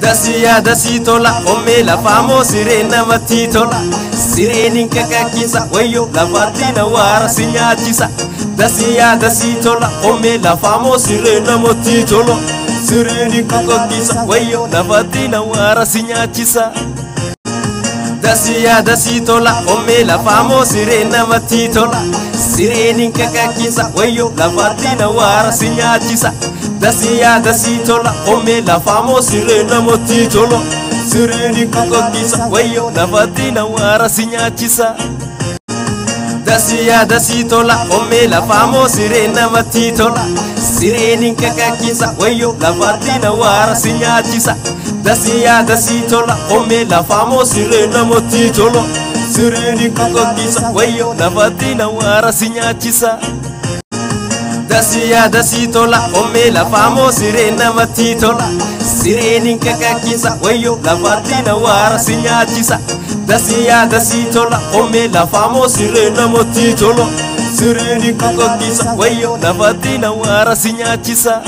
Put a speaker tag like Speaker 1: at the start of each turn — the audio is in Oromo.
Speaker 1: Dasii yaadasii tola, hommee lafaa moo siree namatti tola? Sireen hin kakakkisa, wayyoo lafaatti na waara si nyaachisa. Dasii yaadasii tola, hommee lafaa moo siree namatti tola? Sireen hin kakakkisa, wayyoo lafaatti na waara si nyaachisa. Dasii yaadasii tola, hommee lafaa moo siree namatti tola? Sireen hin kakakkisa, wayyoo lafaatti na waara si nyaachisa. Dasii yaadasii tola, hommee lafaa moo siree namatti tola? Sireen hin kakakkisa, wayyoo lafaatti na waara si nyaachisa. Dasii yaadasii tola, hommee lafaa moo siree namatti tola? Sireen hin kakakkisa, wayyoo lafaatti na waara si nyaachisa. Dasii yaadasii tola, hommee lafaa moo siree namatti tola? Sireen hin kakakkisa, wayyoo lafaatti na waara si nyaachisa. Dasii yaadasii tola, hommee lafaa moo siree namatti tola? Sireen hin kakakkisa, wayyoo lafaatti na waara si nyaachisa. Dasii yaadasii tola, hommee lafaa moo siree namatti tola? Sireen hin kakakkisa, wayyoo lafaatti na waara si nyaachisa.